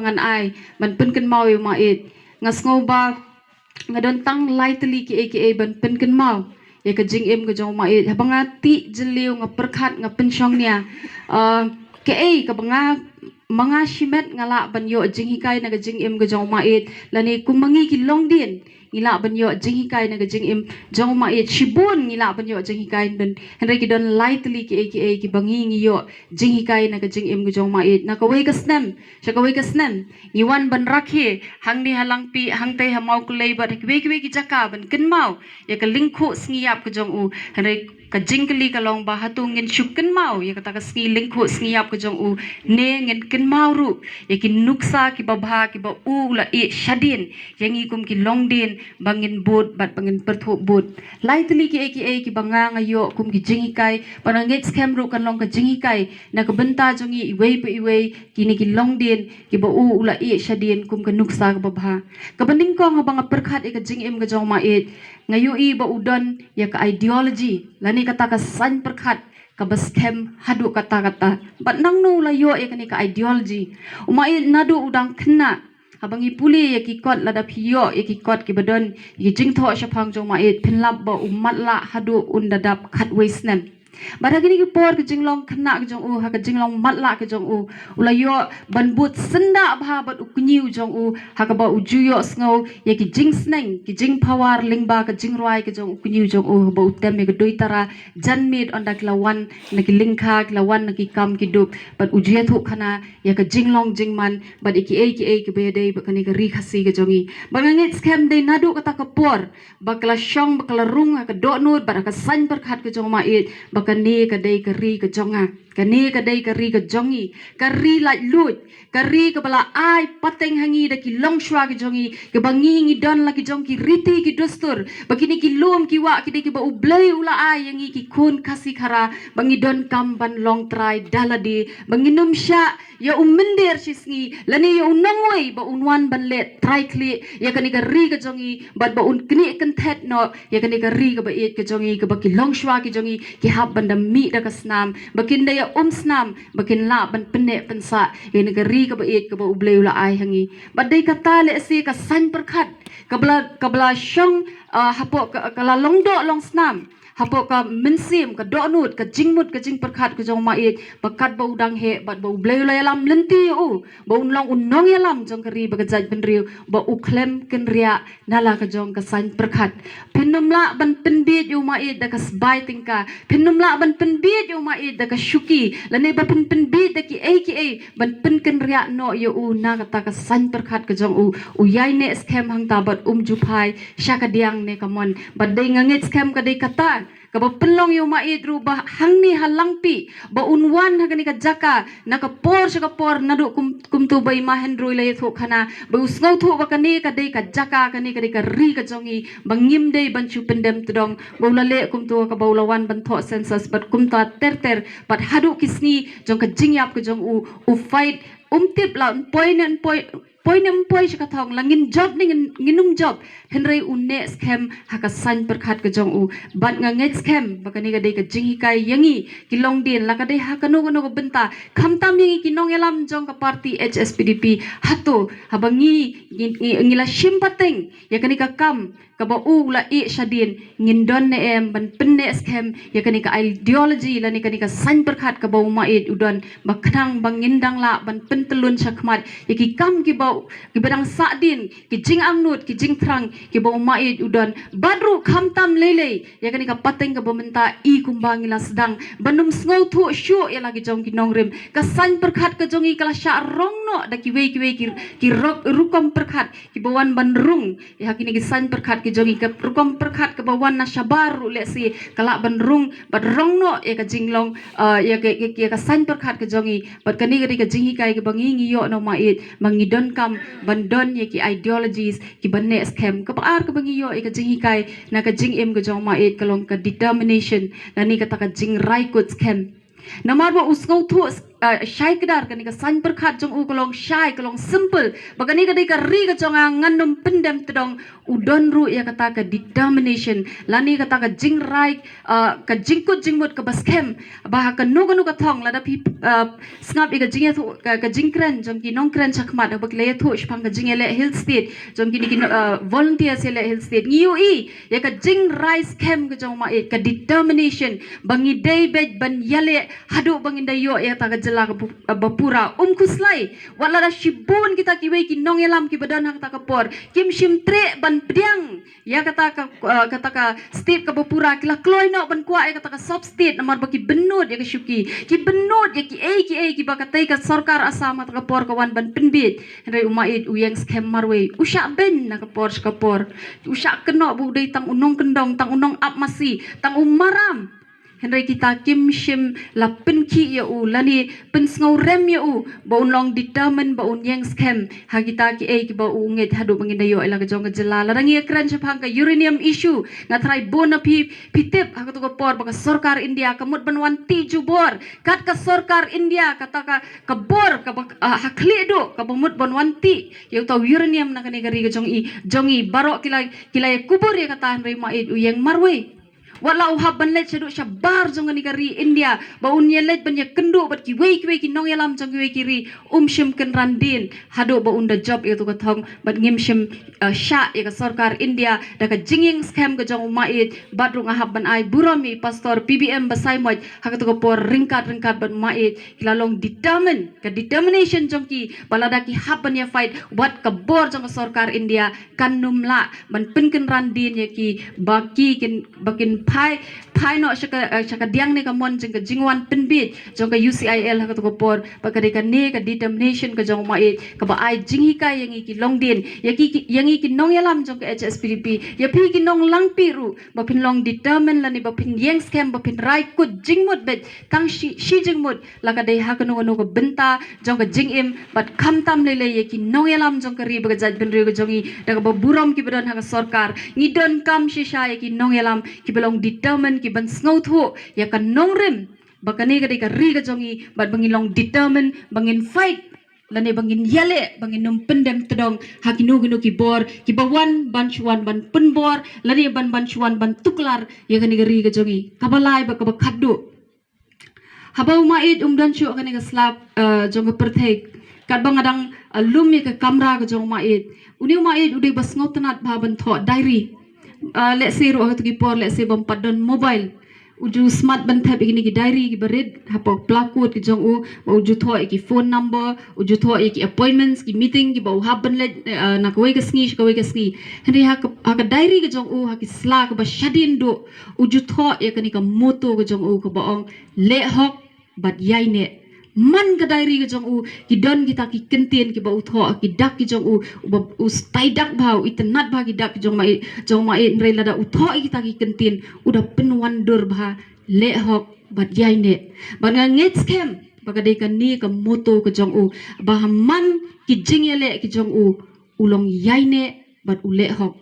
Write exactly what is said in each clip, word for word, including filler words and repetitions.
ngan ai ban pynkynmaw ïa u Maieit. Nga sngew ba nga don tang lai tylli kiei kiei ban pynkynmaw ïa ka jingim ka jong u Maieit. Haba nga tih jylliew, nga pyrkhat, nga pynshong nia, ah, kaei kaba nga, ma nga shimet nga lah ban ïoh jinghikai na ka jingim ka jong u Maieit, lane kum ma ngi ki longdien ngi lah ban ïoh jinghikai na ka jingim jong u Maieit. Shibun ngi lah ban ïoh jinghikai, hynrei ki don lai tylli kiei kiei kiba ngi ngi ïoh jinghikai na ka jingim ka jong u Maieit. Na kawei ka snem sha kawei ka snem ngi wan ban rakhe hangne ha Langpih, hangtei ha Mawkullei bad ha kiwei kiwei ki jaka ban kynmaw ïa ka lyngkhuh sngi ïap ka jong u. Hynrei ka jingkylli ka long ba hato ngin shu kynmaw ïa kata ka sngi lyngkhuh sngi ïap ka jong u, ne ngin kynmaw ruh ïa ki nuksa kiba bha kiba u la ïeh shadien ïa ngi kum ki longdien ba ngin bud bad ba ngin pyrthuh bud. Lai tylli kiei kiei kiba nga nga ïoh kum ki jinghikai, ba nga ngeit skhem ruh kan long ka jinghikai na ka bynta jong ngi iwei pa iwei, kine ki longdien kiba u u la ïeh shadien kum ka nuksa kaba bha. Kaba nyngkong, haba nga pyrkhat ïa ka jingim ka jong u Maieit, nga ïohi ba u don ïa ka ideology lane kata ka saiñ pyrkhat kaba skhem haduh katta katta. Bad nangno u la ïoh ïa kane ka ideology? U Maieit naduh u dang khynnah, haba ngi pule ïa ki kot, lada phi ïoh ïa ki kot kiba don ïa ki jingthoh shaphang jong u Maieit, phin lap ba u matlah haduh un da dap khatwei snem. Bad ha kine ki por ka jinglong khynnah ka jong u, ha ka jinglong matlah ka jong u, u la ïoh ban bud syndah bha bad u kñi u jong u, ha kaba u ju ïohsngew ïa ki jingsneng, ki jingpower lyngba ka jingrwai ka jong u kñi u jong u, haba u tem ïa ka duitara janmiet, ynda ki la wan na ki lyngkha, ki la wan na ki kam ki dup, bad u ju ïathuhkhana ïa ka jinglong jingman bad ïa kiei kiei kiba ïadei bad kane ka ri Khasi ka jong ngi. Bad nga ngeit skhem dei naduh kata ka por ba ka la shong, ba ka la rung ha ka dohnud bad ha ka saiñ pyrkhat ka jong u Maieit ba kane ka dei ka ri ka jong nga, kane ka dei ka ri ka jong ngi, ka ri laitluid, ka ri kaba la ai pateng ha ngi da ki longshuwa ki jong ngi, kaba ngi ngi don la ki jong ki riti ki dustur, ba kine ki lum ki wah ki dei kiba U Blei u la ai ïa ngi ki khun Khasi Khara, ba ngi donkam ban long trai da lade, ba ngin ym shah ïa u mynder shisngi lane ïa u nongwei ba un wan ban leh trai khlieh ïa kane ka ri ka jong ngi, bad ba un knieh kynthet noh ïa kane ka ri kaba ïeit ka jong ngi, kaba ki longshuwa ki jong ngi ki hap ban da mih da ka snam, ba kin da ïa um snam, ba kin lah ban pynneh pynsah ïa kane ka ri kaba ïeit kaba U Blei u la ai ha ngi. Bad dei kata lehse ka saiñ pyrkhat kaba la, kaba la shong, ah, hapoh ka, ka la long doh long snam, hapoh ka mynsiem, ka dohnud, ka jingmut, ka jingpyrkhat ka jong u Maieit, ba katba u dang heh bad ba U Blei u la ïalam lynti ïa u ba un long u nongïalam jong ka ri bad ka jaitbynriew, ba u khlem kynriah na la ka jong ka saiñ pyrkhat. Phin ym lah ban pynbiej ïa u Maieit da ka sbai tyngka, phin ym lah ban pynbiej ïa u Maieit da ka shuki, lane ba phin pynbiej da kiei kiei ban pynkynriah noh ïa u na kata ka saiñ pyrkhat ka jong u. U ïai neh skhem hangta bad um ju phai sha kadiang ne kamon. Bad dei nga ngeit skhem ka dei kata kaba pynlong ïa u Maieit ruh ba hangne ha Langpih, ba un wan ha kane ka jaka na ka por sha ka por, naduh kum, kumto ba i Ma Hynriew i la ïathuhkhana, ba u sngewthuh ba kane ka dei ka jaka, kane ka dei ka ri ka jong ngi, ba ngim dei ban shu pyndem tdong, ba u la leh kumto kaba u la wan ban thoh census bad kumta ter ter, bad haduh ki sngi jong ka jingïap ka jong u, u fight, um tip la un poi ne un poi, poi ne um poi sha ka thong, la ngin jop ne ngin, ngin ym jop, hynrei u neh skhem ha ka saiñ pyrkhat ka jong u. Bad nga ngeit skhem ba kane ka dei ka jinghikai ïa ngi ki longdien, la ka dei ha kano kano ka bynta, khamtam ïa ngi ki nongïalam jong ka party H S P D P. Hato haba ngi, ngi, ngi, ngi la shim pateng ïa kane ka kam kaba u la ïeh shadien, ngin don ne em ban pynneh skhem ïa kane ka ideology lane kane ka saiñ pyrkhat kaba u Maieit u don, ba khnang ba ngin dang lah ban pyntyllun shakhmat ïa ki kam kiba, kiba dang sahdien, ki jingangnud, ki jingthrang kiba u Maieit u don. Bad ruh khamtam lei lei ïa kane ka pateng kaba mynta, i kumba ngi la sdang ban ym sngewthuh shuh ïa la ki jong ki nongrim. Ka saiñ pyrkhat ka jong ngi ka la shah rong noh da kiwei kiwei ki, ki rok, rukom pyrkhat kiba wan ban rung ïa ha kine ki saiñ pyrkhat ki jong ngi, ka rukom pyrkhat kaba wan na shabar ruh lehse ka lah ban rung bad rong noh ïa ka jinglong, ah, ïa ka, ïa, ïa ka saiñ pyrkhat ka jong ngi. Bad kane ka dei ka jinghikai kaba ngi ngi ïoh na u Maieit, ba ngi donkam ban don ïa ki ideologies kiba neh skhem. Kaba ar kaba ngi ïoh ïa ka jinghikai na ka jingim ka jong u Maieit ka long ka determination, lane kata ka jingrai kut skhem. Namar ba u sngewthuh ah, shai kdar, kane ka saiñ pyrkhat jong u ka long shai, ka long simple. Ba kane ka dei ka ri ka jong nga, ngan ym pyndem tdong. U don ruh ïa kata ka determination lane kata ka jingrai, ah, ka jingkut jingmut kaba skhem. Ba ha kano kano ka thong, lada phi, ah, sngap ïa ka jingïathuh, ka, ka jingkren jong ki nongkren shakhmat, haba ki la ïathuh shaphang ka jingïaleh Hill State jong kine ki, ah, volunteers ïaleh Hill State, ngi ïohi ïa ka jingrai skhem ka jong u Maieit, ka determination ba ngi dei beit ban ïaleh haduh ba ngin da ïoh ïa kata ka jylla kaba pura. Um khuslai, wat lada shibun kita kiwei ki nongïalam kiba don ha kata ka por kim shym treh ban pdiang ïa kata ka, ah, kata ka state kaba pura, ki la kloi noh ban kwah ïa kata ka sub state namar ba ki bynnud ïa ka shuki, ki bynnud ïa kiei kiei kiba katei ka sorkar Assam ha kata ka por ka wan ban pynbiej. Hynrei u Maieit u ïeng skhem marwei, u shah beiñ na ka por sha ka por, u shah kynnoh ba u dei tang u nongkyndong, tang u nongap masi, tang u maram. Hynrei kita kim shym la pynkhih ïa u lane pynsngewrem ïa u ba un long determined, ba un ïeng skhem ha kita kiei kiba u ngeit haduh ba ngin da ïoh ïa la ka jong ka jylla. Lada ngi ïakren shaphang ka uranium issue, nga tharai bun na phi phi tip ha katu ka por ba ka sorkar India ka mut ban wan tih jubor. Kat ka sorkar India, kata ka, ka bor kaba, ah, ha khlieh duh kaba mut ban wan tih ïa uta u uranium na kane ka ri ka jong i, jong i, baroh ki la, ki la ïakubur ïa kata, hynrei u Maieit u ïeng marwei. Wat la u hap ban leit shaduh shabar jong kane ka ri India ba un ïaleit ban ïakynduh bad kiwei kiwei ki nongïalam jong kiwei ki ri, um shym kynran dien haduh ba un da jop ïa katu ka thong. Bad ngim shym, ah, shah ïa ka sorkar India da ka jingïeng skhem ka jong u Maieit. Bad ruh nga hap ban ai burom ïa i Pastor P B M Basaiawmoit ha katu ka por, ryngkat ryngkat bad u Maieit ki la long determined, ka determination jong ki ba lada ki hap ban ïa fight wat ka bor jong ka sorkar India kan ym lah ban pynkynran dien ïa ki, ba ki kin, ba kin phai, phai noh sha ka, eh, sha ka diang ne ka mon jong ka jingwan pynbiej jong ka U C I L ha katu ka por. Ba ka dei kane ka determination ka jong u Maieit kaba ai jinghikai ïa ngi ki longdien, ïa ki, ki, ïa ngi ki nongïalam jong ka H S P D P, ïa phi ki nonglangpih ruh, ba phin long determined lane ba phin ïeng skhem, ba phin rai kut jingmut beit tang shi, shi jingmut, la ka dei ha kano kano ka bynta jong ka jingim, bad khamtam lei lei ïa ki nongïalam jong ka ri bad ka jaitbynriew ka jong i, da kaba burom kiba don ha ka sorkar. Ngi donkam shisha ïa ki nongïalam kiba long determined, kiban sngewthuh ïa ka nongrim ba kane ka dei ka ri ka jong i, bad ba ngin long determined ba ngin fight lane ba ngin ïaleh, ba ngin ym pyndem tdong ha kino kino ki bor kiba wan ban shu wan ban pynbor lane ban, ban shu wan ban tuklar ïa kane ka ri ka jong i. Kaba lai bad kaba khatduh, haba u Maieit um don shuh ha kane ka sla, eh, jong ka pyrthei, katba nga dang, eh, lum ïa ka kamra ka jong u Maieit, une u Maieit u dei ba sngewtynnat bha ban thoh diary. Eh, lehse ruh ha katu ki por, lehse bym pat don mobile, u ju smat ban thep ïa kine ki diary kiba rit hapoh plakut ka jong u, ba u ju thoh ïa ki phone number, u ju thoh ïa ki appointments, ki meeting kiba u hap ban leit, eh, na kawei ka sngi sha kawei ka sngi. Hynrei ha ka, ha ka diary ka jong u, ha ki sla kaba shadien duh, u ju thoh ïa kane ka motto ka jong u kaba ong, leh hok bad ïaineh. Man ka diary ka jong u ki don kita ki kyntien kiba u thoh, ki dak ki jong u, uba u stai dak bha, u itynnat bha ki dak ki jong u Maieit, jong u Maieit, hynrei lada u thoh ïa kita ki kyntien, u da pynwandur bha, leh hok bad ïaineh. Bad nga ngeit skhem ba ka dei kane ka motto ka jong u, ba ha man ki jingïaleh ki jong u, u long ïaineh bad u leh hok.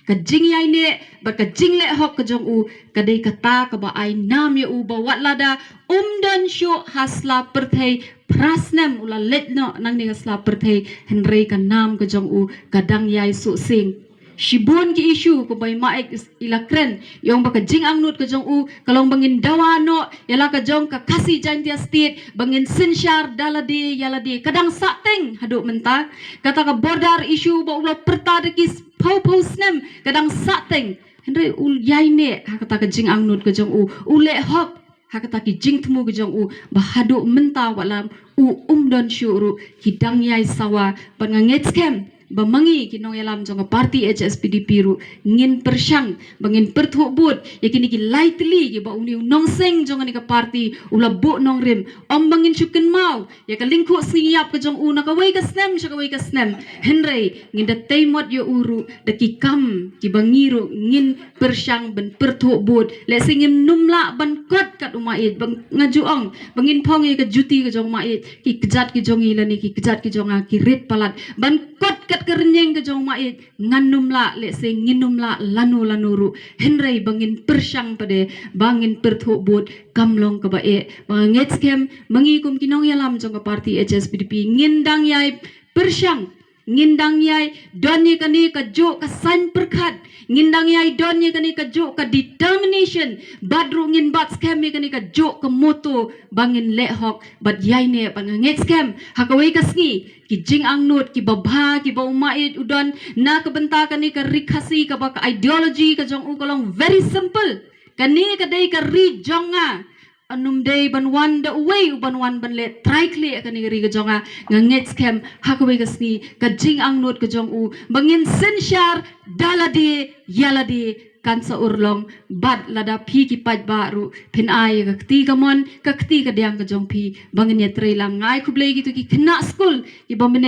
Ka jingïaineh bad ka jingleh hok ka jong u ka dei kata kaba ai nam ïa u, ba wat lada um don shuh ha sla pyrthei, phra snem u la leit noh nangne ha sla pyrthei, hynrei ka nam ka jong u ka dang ïai suh sing. Shibun ki issue kaba i Maieit i la kren, i ong ba ka jingangnud ka jong u ka long ba ngin dawa noh ïa la ka jong ka Khasi Jaintia State, ba ngin synshar da lade ïa lade. Ka dang sahteng haduh mynta. Kata ka border issue ba u la pyrta da ki phew phew snem, ka dang sahteng. Hynrei u ïaineh ha kata ka jingangnud ka jong u, u leh hok ha kata ki jingthmu ka jong u, ba haduh mynta wat la u um don shuh ruh, ki dang ïai sawa. Bad nga ngeit skhem ba ma ngi ki nongïalam jong ka party H S P D P ruh ngin pyrshang ba ngin pyrthuh bud ïa kine ki lai tylli kiba une u nongseng jong kane ka party u la buh nongrim. Ym ba ngin shu kynmaw ïa ka lyngkhuh sngi ïap ka jong u na kawei ka snem sha kawei ka snem, hynrei ngin da tei mot ïa u ruh da ki kam kiba ngi ruh ngin pyrshang ban pyrthuh bud. Lehse ngim nym lah ban kot kat u Maieit, ba nga ju ong ba ngin phong ïa ka juti ka jong u Maieit, ki kjat ki jong i lane ki kjat ki jong nga ki rit palat ban kot kat kyrnyeng ka jong u Maieit, ngan nym lah, lehse ngin nym lah lano lano ruh, hynrei ba ngin pyrshang pat de ba ngin pyrthuh bud kam long kaba eh. Ba nga ngeit skhem ma ngi kum ki nongïalam jong ka party H S P D P ngin dang ïai pyrshang, ngin dang ïai don ïa kane ka juh ka saiñ pyrkhat, ngin dang ïai don ïa kane ka juh ka determination, bad ruh ngin bat skhem ïa kane ka juh ka motto ba ngin leh hok bad ïaineh. Bad nga ngeit skhem ha kawei ka sngi ki jingangnud kiba bha kiba u Maieit u don na ka bynta kane ka Ri Khasi, kaba ka ideology ka jong u ka long very simple: kane ka dei ka ri jong nga. Ym dei ban wan da uwei uban wan ban leh trai khlieh ha kane ka ri ka jong nga. Nga ngeit skhem ha kawei ka sngi ka jingangnud ka jong u ba ngin synshar da lade ïa lade kan sa urlong. Bad lada phi ki paidbah ruh phin ai ka kti kamon, ka kti kadiang ka jong phi ba ngin ïatreilang. Nga ai khublei ïa kito ki khynnah skul kiba mynne